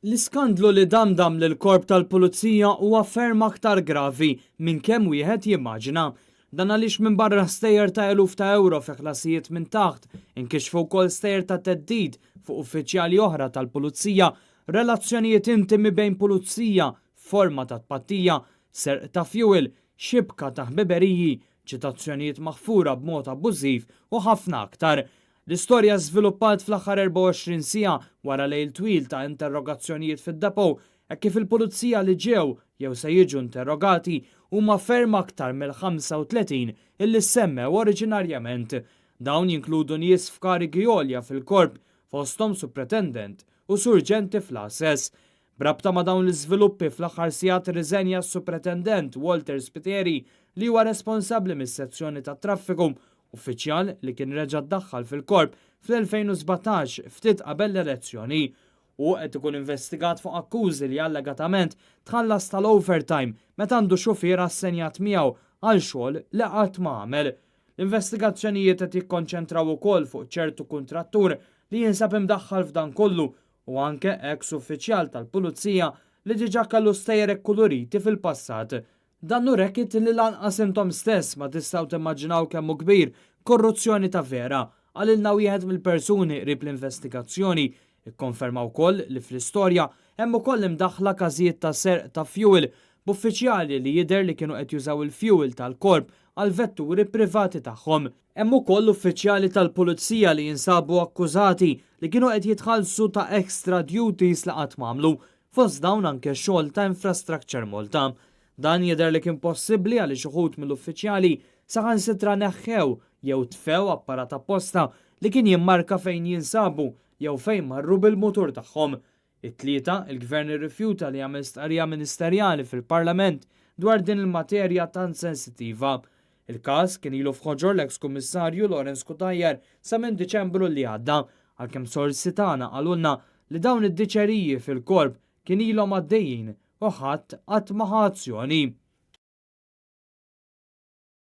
L-iskandlu li damdam lill-Korp tal-Pulizija huwa ferm aktar gravi minn kemm wieħed jimmaġina. Dan għaliex minbarra stejjer ta' eluf ta' ewro fi ħlasijiet minn taħt, inkixfu wkoll stejjer ta' theddid fuq uffiċjali oħra tal-Pulizija, relazzjonijiet intimi bejn pulizija f'forma ta' tpattija, serq ta' fjuwil, xibka ta' ħbiberiji, ċitazzjonijiet maħfura b'mod abbużiv u ħafna aktar. L-istorja żviluppat fl-aħħar 24 siegħa wara lejl twil ta' interrogazzjonijiet fid-depot hekk kif il-pulizija li ġew jew se jiġu interrogati huma ferm aktar mill-35 illi ssemmew oriġinarjament. Dawn jinkludu nies f'karigi għolja fil-Korp, fosthom Supretendent u Surġenti fl-Għases. B'rabta ma' dawn l-iżviluppi fl-aħħar sigħat irriżenja s-Supretendent Walter Spiteri li huwa responsabbli mis-sezzjoni tat-traffiku, uffiċjal li kien reġa' ddaħħal fil-Korp fl-2017 ftit qabel l-elezzjoni. Hu qed ikun investigat fuq akkużi li allegatament tħallas tal-overtime meta għandu xufier assenjat miegħu għal xogħol li qatt ma għamel. L-investigazzjonijiet qed jikkonċentraw ukoll fuq ċertu kuntrattur li jinsab imdaħħal f'dan kollu u anke eks uffiċjal tal-Pulizija li diġà kellu stejjer ikkuluriti fil-passat. Dan hu racket li lanqas intom stess ma tistgħu timmaġinaw kemm hu kbir, korruzzjoni ta' vera, qalilna wieħed mill-persuni qrib l-investigazzjoni. Ikkonferma wkoll li fl-istorja hemm ukoll imdaħħla każijiet ta' serq ta' fuel b'uffiċjali li jidher li kienu qed jużaw il-fuel tal-Korp għall-vetturi privati tagħhom. Hemm ukoll uffiċjali tal-Pulizija li jinsabu akkużati li kienu qed jitħallsu ta' extra duties li qatt m'għamlu, fost dawn anke xogħol ta' Infrastructure Malta. Dan jidher li kien possibbli għaliex uħud mill-uffiċjali saħansitra neħħew jew tfew apparat apposta li kien jimmarka fejn jinsabu jew fejn marru bil-mutur tagħhom. It-Tlieta, il-Gvern irrifjuta li jagħmel stqarrija ministerjali fil-Parlament dwar din il-materja tant sensittiva. Il-każ kien ilu f'ħoġor l-eks Kummissarju Lawrence Cutajar sa minn Diċembru li għadda, għalkemm sorsi tagħna qalulna li dawn id-diċeriji fil-Korp kien ilhom għaddejjin u ħadd qatt ma ħa azzjoni.